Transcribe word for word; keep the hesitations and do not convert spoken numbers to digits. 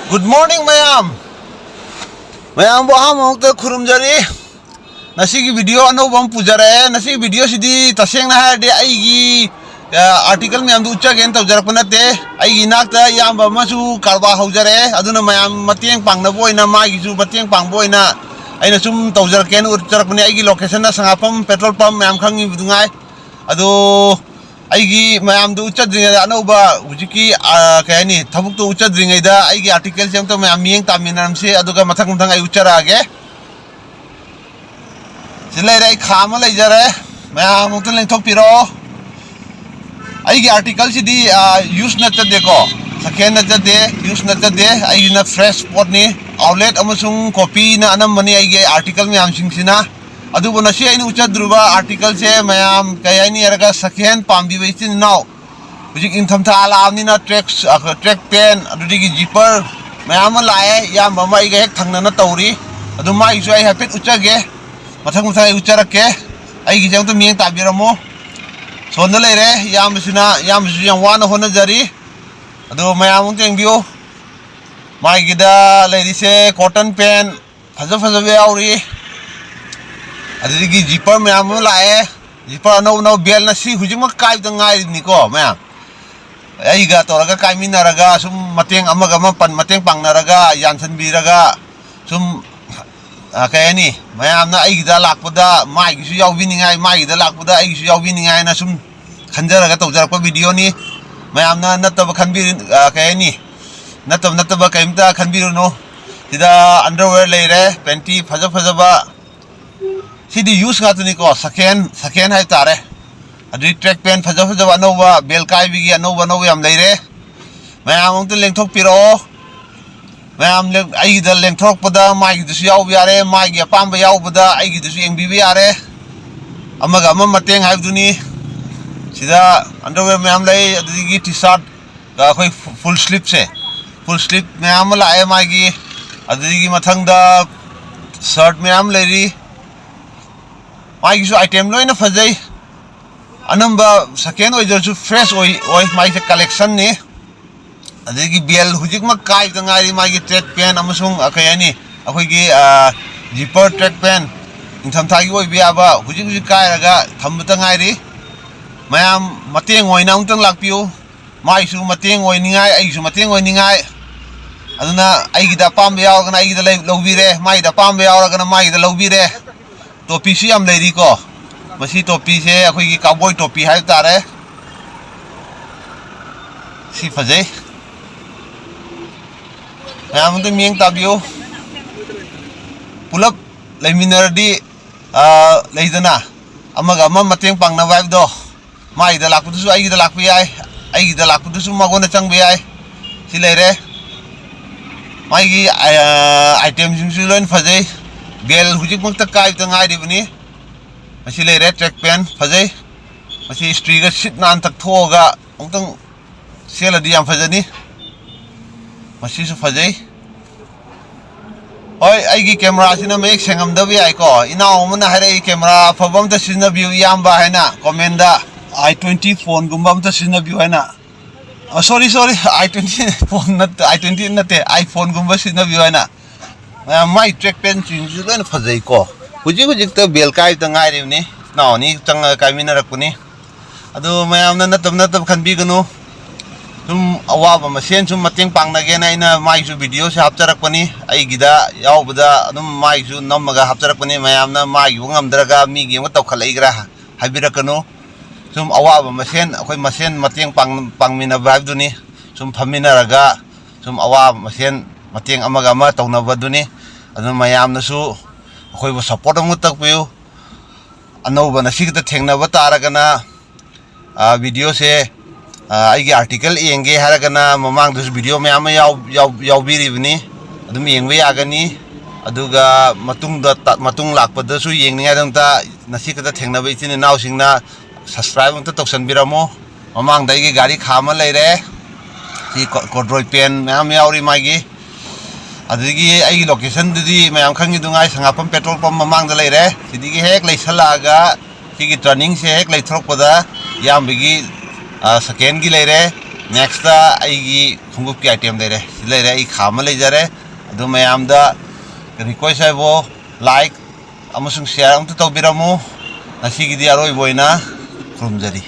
Good morning, ꯃꯌꯥꯝ꯫ ꯃꯌꯥꯝꯕꯨ ꯑꯍꯥꯟꯕ ꯃꯛꯇ ꯈꯨꯔꯨꯝꯖꯔꯤ꯫ ꯉꯁꯤꯒꯤ video ꯑꯅꯧꯕ ꯑꯃ ꯄꯨꯖꯔꯛꯑꯦ꯫ ꯉꯁꯤꯒꯤ videoꯁꯤꯗꯤ ꯇꯁꯦꯡꯅ ꯍꯥꯏꯔꯗꯤ ꯑꯩꯒꯤ, ꯑ, article ꯃꯌꯥꯝꯗꯨ ꯎꯠꯆꯒꯦꯅ ꯇꯧꯖꯔꯛꯄ ꯅꯠꯇꯦ꯫ ꯑꯩꯒꯤ ꯏꯅꯥꯛꯇ ꯏꯌꯥꯝꯕ ꯑꯃꯁꯨ ꯀꯔꯕꯥꯔ ꯍꯧꯖꯔꯛꯑꯦ꯫ ꯑꯗꯨꯅ ꯃꯌꯥꯝ ꯃꯇꯦꯡ ꯄꯥꯡꯅꯕ ꯑꯣꯏꯅ, ꯃꯥꯒꯤꯁꯨ ꯃꯇꯦꯡ ꯄꯥꯡꯕ ꯑꯣꯏꯅ ꯑꯩꯅ ꯁꯨꯝ ꯇꯧꯖꯔꯛꯀꯦꯅ ꯎꯠꯆꯔꯛꯄꯅꯦ꯫ ꯑꯩꯒꯤ locationꯅ ꯁꯉꯥꯛꯐꯝ petrol pump, ꯃꯌꯥꯝ ꯈꯪꯉꯤꯕꯗꯨ ꯉꯥꯏ꯫ ꯑꯗꯣ ꯑꯩꯒꯤ ꯃꯌꯥꯝꯗꯨ ꯎꯠꯆꯗ꯭ꯔꯤꯉꯩꯗ, ꯑꯅꯧꯕ ꯍꯧꯖꯤꯛꯀꯤ, ꯑ, ꯀꯩ ꯍꯥꯏꯅꯤ, ꯊꯕꯛꯇꯣ ꯎꯠꯆꯗ꯭ꯔꯤꯉꯩꯗ ꯑꯩꯒꯤ articleꯁꯦ ꯑꯝꯇ ꯃꯌꯥꯝ ꯃꯤꯠꯌꯦꯡ ꯇꯥꯃꯤꯟꯅꯔꯝꯁꯤ, ꯑꯗꯨꯒ ꯃꯊꯪ ꯃꯊꯪ ꯑꯩ ꯎꯠꯆꯔꯛꯑꯒꯦ꯫ ꯁꯤ ꯂꯩꯔꯦ, ꯑꯩ ꯈꯥ ꯑꯃ ꯂꯩꯖꯔꯦ, ꯃꯌꯥꯝ ꯑꯃꯨꯛꯇ ꯂꯦꯡꯊꯣꯛꯄꯤꯔꯛꯑꯣ꯫ ꯑꯩꯒꯤ articleꯁꯤꯗꯤ, ꯑ, use ꯅꯠꯆꯗꯦꯀꯣ, second ꯅꯠꯆꯗꯦ, use ꯅꯠꯆꯗꯦ꯫ ꯑꯩꯒꯤꯅ fresh ꯄꯣꯠꯅꯤ꯫ Outlet ꯑꯃꯁꯨꯡ copyꯅ ꯑꯅꯝꯕꯅꯤ ꯑꯩꯒꯤ article ꯃꯌꯥꯝꯁꯤꯡꯁꯤꯅ꯫ ꯑꯗꯨꯕꯨ ꯉꯁꯤ ꯑꯩꯅ ꯎꯠꯆꯗ꯭ꯔꯤꯕ articleꯁꯦ ꯃꯌꯥꯝ ꯀꯩ ꯍꯥꯏꯅꯤ ꯍꯥꯏꯔꯒ, second hand ꯄꯥꯝꯕꯤꯕ ꯏꯆꯤꯟ ꯏꯅꯥꯎ, ꯍꯧꯖꯤꯛ ꯏꯪꯊꯝꯊꯥ ꯂꯥꯛꯑꯕꯅꯤꯅ track, ꯑ, track pant, ꯑꯗꯨꯗꯒꯤ zipper ꯃꯌꯥꯝ ꯑꯃ ꯂꯥꯛꯑꯦ꯫ ꯏꯌꯥꯝꯕ ꯑꯃ ꯑꯩꯒ ꯍꯦꯛ ꯊꯪꯅꯅ ꯇꯧꯔꯤ꯫ ꯑꯗꯨ ꯃꯥꯒꯤꯁꯨ ꯑꯩ ꯍꯥꯏꯐꯦꯠ ꯎꯠꯆꯒꯦ, ꯃꯊꯪ ꯃꯊꯪ ꯑꯩ ꯎꯠꯆꯔꯛꯀꯦ꯫ ꯑꯩꯒꯤꯁꯦ ꯑꯝꯇ ꯃꯤꯠꯌꯦꯡ ꯇꯥꯕꯤꯔꯝꯃꯣ꯫ ꯁꯣꯝꯗ ꯂꯩꯔꯦ ꯏꯌꯥꯝꯕꯁꯤꯅ, ꯏꯌꯥꯝꯕꯁꯤꯁꯨ ꯌꯥꯝ ꯋꯥꯅ ꯍꯣꯠꯅꯖꯔꯤ꯫ ꯑꯗꯣ ꯃꯌꯥꯝ ꯑꯃꯨꯛ ꯌꯦꯡꯕꯤꯌꯨ, ꯃꯥꯒꯤꯗ ꯂꯩꯔꯤꯁꯦ cotton pant ꯐꯖ ꯐꯖꯕ ꯌꯥꯎꯔꯤ꯫ ꯑꯗꯨꯗꯒꯤ zipper ꯃꯌꯥꯝ ꯑꯃ ꯂꯥꯛꯑꯦ꯫ Zipper ꯑꯅꯧ ꯑꯅꯧ ꯕꯦꯜꯅ ꯁꯤ ꯍꯧꯖꯤꯛꯃꯛ ꯀꯥꯏꯕꯗ ꯉꯥꯏꯔꯤꯕꯅꯤꯀꯣ ꯃꯌꯥꯝ꯫ ꯑꯩꯒ ꯇꯧꯔꯒ ꯀꯥꯏꯃꯤꯟꯅꯔꯒ ꯁꯨꯝ ꯃꯇꯦꯡ ꯑꯃꯒ ꯑꯃ ꯄꯟ-, ꯃꯇꯦꯡ ꯄꯥꯡꯅꯔꯒ ꯌꯥꯟꯁꯤꯟꯕꯤꯔꯒ ꯁꯨꯝ, ꯑ, ꯀꯩ ꯍꯥꯏꯅꯤ, ꯃꯌꯥꯝꯅ ꯑꯩꯒꯤꯗ ꯂꯥꯛꯄꯗ ꯃꯥꯒꯤꯁꯨ ꯌꯥꯎꯕꯤꯅꯤꯡꯉꯥꯏ, ꯃꯥꯒꯤꯗ ꯂꯥꯛꯄꯗ ꯑꯩꯒꯤꯁꯨ ꯌꯥꯎꯕꯤꯅꯤꯡꯉꯥꯏꯅ ꯁꯨꯝ ꯈꯟꯖꯔꯒ ꯇꯧꯖꯔꯛꯄ videoꯅꯤ꯫ ꯃꯌꯥꯝꯅ ꯅꯠꯇꯕ ꯈꯟꯕꯤꯔ-, ꯑ, ꯀꯩ ꯍꯥꯏꯅꯤ, ꯅꯠꯇꯕ ꯅꯠꯇꯕ ꯀꯔꯤꯝꯇ ꯈꯟꯕꯤꯔꯨꯅꯨ꯫ ꯁꯤꯗ underwear ꯂꯩꯔꯦ, panty ꯐꯖ ꯐꯖꯕ꯫ ꯁꯤꯗꯤ use ꯉꯥꯛꯇꯅꯤꯀꯣ, second, second ꯍꯥꯏꯇꯥꯔꯦ꯫ ꯑꯗꯨꯗꯤ track pant ꯐꯖ ꯐꯖꯕ ꯑꯅꯧꯕ, ꯕꯦꯜ ꯀꯥꯏꯕꯤꯒꯤ ꯑꯅꯧꯕ ꯑꯅꯧꯕ ꯌꯥꯝ ꯂꯩꯔꯦ꯫ ꯃꯌꯥꯝ ꯑꯃꯨꯛꯇ ꯂꯦꯡꯊꯣꯛꯄꯤꯔꯛꯑꯣ꯫ ꯃꯌꯥꯝ ꯂꯦꯡ-, ꯑꯩꯒꯤꯗ ꯂꯦꯡꯊꯣꯔꯛꯄꯗ ꯃꯥꯒꯤꯗꯨꯁꯨ ꯌꯥꯎꯕ ꯌꯥꯔꯦ, ꯃꯥꯒꯤ ꯑꯄꯥꯝꯕ ꯌꯥꯎꯕꯗ ꯑꯩꯒꯤꯗꯨꯁꯨ ꯌꯦꯡꯕꯤꯕ ꯌꯥꯔꯦ꯫ ꯑꯃꯒ ꯑꯃ ꯃꯇꯦꯡ ꯍꯥꯏꯕꯗꯨꯅꯤ꯫ ꯁꯤꯗ underwear ꯃꯌꯥꯝ ꯂꯩ, ꯑꯗꯨꯗꯒꯤ T-shirt, ꯑꯩꯈꯣꯏ full sleeveꯁꯦ, full sleeve ꯃꯌꯥꯝ ꯑꯃ ꯂꯥꯛꯑꯦ ꯃꯥꯒꯤ꯫ ꯑꯗꯨꯗꯒꯤ ꯃꯊꯪꯗ shirt ꯃꯌꯥꯝ ꯂꯩꯔꯤ꯫ ꯃꯥꯒꯤꯁꯨ item ꯂꯣꯏꯅ ꯐꯖꯩ꯫ ꯑꯅꯝꯕ second ꯑꯣꯏꯖꯔꯁꯨ fresh ꯑꯣꯏ, ꯑꯣꯏ꯫ ꯃꯥꯒꯤꯁꯦ collectionꯅꯤ꯫ ꯑꯗꯒꯤ ꯕꯦꯜ ꯍꯧꯖꯤꯛꯃꯛ ꯀꯥꯏꯕꯗ ꯉꯥꯏꯔꯤ, ꯃꯥꯒꯤ ꯇ꯭ꯔꯦꯛ ꯄꯦꯟ ꯑꯃꯁꯨꯡ, ꯑ, ꯀꯩ ꯍꯥꯏꯅꯤ, ꯑꯩꯈꯣꯏꯒꯤ, ꯑ, ꯖꯤꯄꯔ ꯇ꯭ꯔꯦꯛ ꯄꯦꯟ, ꯅꯤꯡꯊꯝꯊꯥꯒꯤ ꯑꯣꯏꯕ ꯌꯥꯕ, ꯍꯧꯖꯤꯛ ꯍꯧꯖꯤꯛ ꯀꯥꯏꯔꯒ ꯊꯝꯕꯇ ꯉꯥꯏꯔꯤ꯫ ꯃꯌꯥꯝ ꯃꯇꯦꯡ ꯑꯣꯏꯅ ꯑꯃꯨꯛꯇꯪ ꯂꯥꯛꯄꯤꯌꯨ꯫ ꯃꯥꯒꯤꯁꯨ ꯃꯇꯦꯡ ꯑꯣꯏꯅꯤꯡꯉꯥꯏ, ꯑꯩꯒꯤꯁꯨ ꯃꯇꯦꯡ ꯑꯣꯏꯅꯤꯡꯉꯥꯏ꯫ ꯑꯗꯨꯅ ꯑꯩꯒꯤꯗ ꯑꯄꯥꯝꯕ ꯌꯥꯎꯔꯒꯅ ꯑꯩꯒꯤꯗ ꯂꯩ-, ꯂꯧꯕꯤꯔꯦ, ꯃꯥꯒꯤꯗ ꯑꯄꯥꯝꯕ ꯌꯥꯎꯔꯒꯅ ꯃꯥꯒꯤꯗ ꯂꯧꯕꯤꯔꯦ꯫ ꯇꯣꯄꯤꯁꯨ ꯌꯥꯝ ꯂꯩꯔꯤꯀꯣ꯫ ꯃꯁꯤ ꯇꯣꯄꯤꯁꯦ ꯑꯩꯈꯣꯏꯒꯤ cowboy ꯇꯣꯄꯤ ꯍꯥꯏꯕ ꯇꯥꯔꯦ꯫ ꯁꯤ ꯐꯖꯩ꯫ ꯃꯌꯥꯝ ꯑꯝꯇ ꯃꯤꯠꯌꯦꯡ ꯇꯥꯕꯤꯌꯨ꯫ ꯄꯨꯂꯞ ꯂꯩꯃꯤꯟꯅꯔꯗꯤ, ꯑ, ꯂꯩꯗꯅ, ꯑꯃꯒ ꯑꯃ ꯃꯇꯦꯡ ꯄꯥꯡꯅꯕ ꯍꯥꯏꯕꯗꯣ, ꯃꯥꯒꯤꯗ ꯂꯥꯛꯄꯗꯨꯁꯨ ꯑꯩꯒꯤꯗ ꯂꯥꯛꯄ ꯌꯥꯏ, ꯑꯩꯒꯤꯗ ꯂꯥꯛꯄꯗꯨꯁꯨ ꯃꯉꯣꯟꯗ ꯆꯪꯕ ꯌꯥꯏ꯫ ꯁꯤ ꯂꯩꯔꯦ꯫ ꯃꯥꯒꯤ, ꯑ, item ꯁꯤꯡꯁꯨ ꯂꯣꯏꯅ ꯐꯖꯩ꯫ ꯕꯦꯜ ꯍꯧꯖꯤꯛꯃꯛꯇ ꯀꯥꯏꯕꯗ ꯉꯥꯏꯔꯤꯕꯅꯤ꯫ ꯃꯁꯤ ꯂꯩꯔꯦ, ꯇ꯭ꯔꯦꯛ ꯄꯦꯟ ꯐꯖꯩ꯫ ꯃꯁꯤ ꯏꯁꯇ꯭ꯔꯤꯒ ꯁꯤꯠ ꯅꯥꯟ ꯇꯛꯊꯣꯛꯑꯒ ꯑꯃꯨꯛꯇꯪ ꯁꯦꯠꯂꯗꯤ ꯌꯥꯝ ꯐꯖꯅꯤ꯫ ꯃꯁꯤꯁꯨ ꯐꯖꯩ꯫ ꯍꯣꯏ, ꯑꯩꯒꯤ ꯀꯦꯃꯦꯔꯥꯁꯤꯅ ꯃꯌꯦꯛ ꯁꯦꯡꯉꯝꯗꯕ ꯌꯥꯏꯀꯣ꯫ ꯏꯅꯥꯎ ꯑꯃꯅ ꯍꯥꯏꯔꯛꯏ, "ꯀꯦꯃꯦꯔꯥ ꯑꯐꯕ ꯑꯝꯇ ꯁꯤꯖꯤꯟꯅꯕꯤꯌꯨ ꯏꯌꯥꯝꯕ" ꯍꯥꯏꯅ ꯀꯣꯃꯦꯟꯗ꯫ "ꯑꯥꯏ ꯇ꯭ꯋꯦꯟꯇꯤ ꯐꯣꯟꯒꯨꯝꯕ ꯑꯝꯇ ꯁꯤꯖꯤꯟꯅꯕꯤꯌꯨ" ꯍꯥꯏꯅ꯫ ꯑ, sorry, sorry, ꯑꯥꯏ ꯇ꯭ꯋꯦꯟꯇꯤ ꯐꯣꯟ ꯅꯠꯇꯦ, ꯑꯥꯏ ꯇ꯭ꯋꯦꯟꯇꯤ ꯅꯠꯇꯦ, iPhone ꯒꯨꯝꯕ ꯁꯤꯖꯤꯟꯅꯕꯤꯌꯨ ꯍꯥꯏꯅ꯫ ꯃꯌꯥꯝ, ꯃꯥꯏ ꯇ꯭ꯔꯦꯛ ꯄꯦꯟꯁꯤꯡꯁꯨ ꯂꯣꯏꯅ ꯐꯖꯩꯀꯣ꯫ ꯍꯧꯖꯤꯛ ꯍꯧꯖꯤꯛꯇ ꯕꯦꯜ ꯀꯥꯏꯕꯗ ꯉꯥꯏꯔꯤꯕꯅꯤ, ꯏꯅꯥꯎ ꯑꯅꯤ ꯆꯪꯉꯒ ꯀꯥꯏꯃꯤꯟꯅꯔꯛꯄꯅꯤ꯫ ꯑꯗꯨ ꯃꯌꯥꯝꯅ ꯅꯠꯇꯕ ꯅꯠꯇꯕ ꯈꯟꯕꯤꯒꯅꯨ꯫ ꯁꯨꯝ ꯑꯋꯥꯕ ꯃꯁꯦꯟ ꯁꯨꯝ ꯃꯇꯦꯡ ꯄꯥꯡꯅꯒꯦꯅ ꯑꯩꯅ ꯃꯥꯒꯤꯁꯨ ꯚꯤꯗꯤꯑꯣꯁꯦ ꯍꯥꯞꯆꯔꯛꯄꯅꯤ꯫ ꯑꯩꯒꯤꯗ ꯌꯥꯎꯕꯗ ꯑꯗꯨꯝ ꯃꯥꯒꯤꯁꯨ ꯅꯝꯃꯒ ꯍꯥꯞꯆꯔꯛꯄꯅꯤ꯫ ꯃꯌꯥꯝꯅ ꯃꯥꯒꯤꯕꯨ ꯉꯝꯗ꯭ꯔꯒ ꯃꯤꯒꯤ ꯑꯃ ꯇꯧꯈꯠꯂꯛꯏꯒ꯭ꯔꯥ ꯍꯥꯏꯕꯤꯔꯛꯀꯅꯨ꯫ ꯁꯨꯝ ꯑꯋꯥꯕ ꯃꯁꯦꯟ, ꯑꯩꯈꯣꯏ ꯃꯁꯦꯟ ꯃꯇꯦꯡ ꯄꯥꯡ-, ꯄꯥꯡꯃꯤꯟꯅꯕ ꯍꯥꯏꯕꯗꯨꯅꯤ꯫ ꯁꯨꯝ ꯐꯝꯃꯤꯟꯅꯔꯒ ꯁꯨꯝ ꯑꯋꯥꯕ ꯃꯁꯦꯟ ꯃꯇꯦꯡ ꯑꯃꯒ ꯑꯃ ꯇꯧꯅꯕꯗꯨꯅꯤ꯫ ꯑꯗꯨꯅ ꯃꯌꯥꯝꯅꯁꯨ ꯑꯩꯈꯣꯏꯕꯨ ꯁꯞꯄꯣꯔꯠ ꯑꯃꯨꯛ ꯇꯧꯕꯤꯌꯨ꯫ ꯑꯅꯧꯕ ꯉꯁꯤ ꯈꯛꯇ ꯊꯦꯡꯅꯕ ꯇꯥꯔꯒꯅ, ꯑ, ꯚꯤꯗꯤꯑꯣꯁꯦ, ꯑ, ꯑꯩꯒꯤ ꯑꯥꯔꯇꯤꯀꯜ ꯌꯦꯡꯒꯦ ꯍꯥꯏꯔꯒꯅ ꯃꯃꯥꯡꯗꯁꯨ ꯚꯤꯗꯤꯑꯣ ꯃꯌꯥꯝ ꯑꯃ ꯌꯥꯎ-, ꯌꯥꯎ-, ꯌꯥꯎꯕꯤꯔꯤꯕꯅꯤ, ꯑꯗꯨꯝ ꯌꯦꯡꯕ ꯌꯥꯒꯅꯤ꯫ ꯑꯗꯨꯒ ꯃꯇꯨꯡꯗ ꯇ-, ꯃꯇꯨꯡ ꯂꯥꯛꯄꯗꯁꯨ ꯌꯦꯡꯅꯤꯡꯉꯥꯏꯗꯃꯛꯇ ꯉꯁꯤ ꯈꯛꯇ ꯊꯦꯡꯅꯕ ꯏꯆꯤꯟ ꯏꯅꯥꯎꯁꯤꯡꯅ subscribe ꯑꯝꯇ ꯇꯧꯁꯟꯕꯤꯔꯝꯃꯣ꯫ ꯃꯃꯥꯡꯗ ꯑꯩꯒꯤ ꯒꯥꯔꯤ ꯈꯥꯝꯃ ꯂꯩꯔꯦ꯫ ꯁꯤ ꯀꯣ-, ꯀꯣꯗ꯭ꯔꯣꯏ ꯄꯦꯟ ꯃꯌꯥꯝ ꯌꯥꯎꯔꯤ ꯃꯥꯒꯤ꯫ ꯑꯗꯨꯗꯒꯤ ꯑꯩꯒꯤ location ꯗꯨꯗꯤ ꯃꯌꯥꯝ ꯈꯪꯉꯤꯗꯨꯉꯥꯏ, ꯁꯉꯥꯛꯄꯝ petrol pump ꯃꯃꯥꯡꯗ ꯂꯩꯔꯦ꯫ ꯁꯤꯗꯒꯤ ꯍꯦꯛ ꯂꯩꯁꯜꯂꯛꯑꯒ ꯁꯤꯒꯤ turning ꯁꯦ ꯍꯦꯛ ꯂꯩꯊꯣꯔꯛꯄꯗ ꯏꯌꯥꯝꯕꯒꯤ, ꯑ, second ꯒꯤ ꯂꯩꯔꯦ꯫ Next ꯑꯩꯒꯤ ꯈꯣꯡꯎꯞꯀꯤ item ꯂꯩꯔꯦ꯫ ꯁꯤ ꯂꯩꯔꯦ, ꯑꯩ ꯈꯥ ꯑꯃ ꯂꯩꯖꯔꯦ꯫ ꯑꯗꯨ ꯃꯌꯥꯝꯗ request ꯍꯥꯏꯕꯨ, like ꯑꯃꯁꯨꯡ share ꯑꯃꯇ ꯇꯧꯕꯤꯔꯝꯃꯨ꯫ ꯉꯁꯤꯒꯤꯗꯤ ꯑꯔꯣꯏꯕ ꯑꯣꯏꯅ ꯈꯨꯔꯨꯝꯖꯔꯤ꯫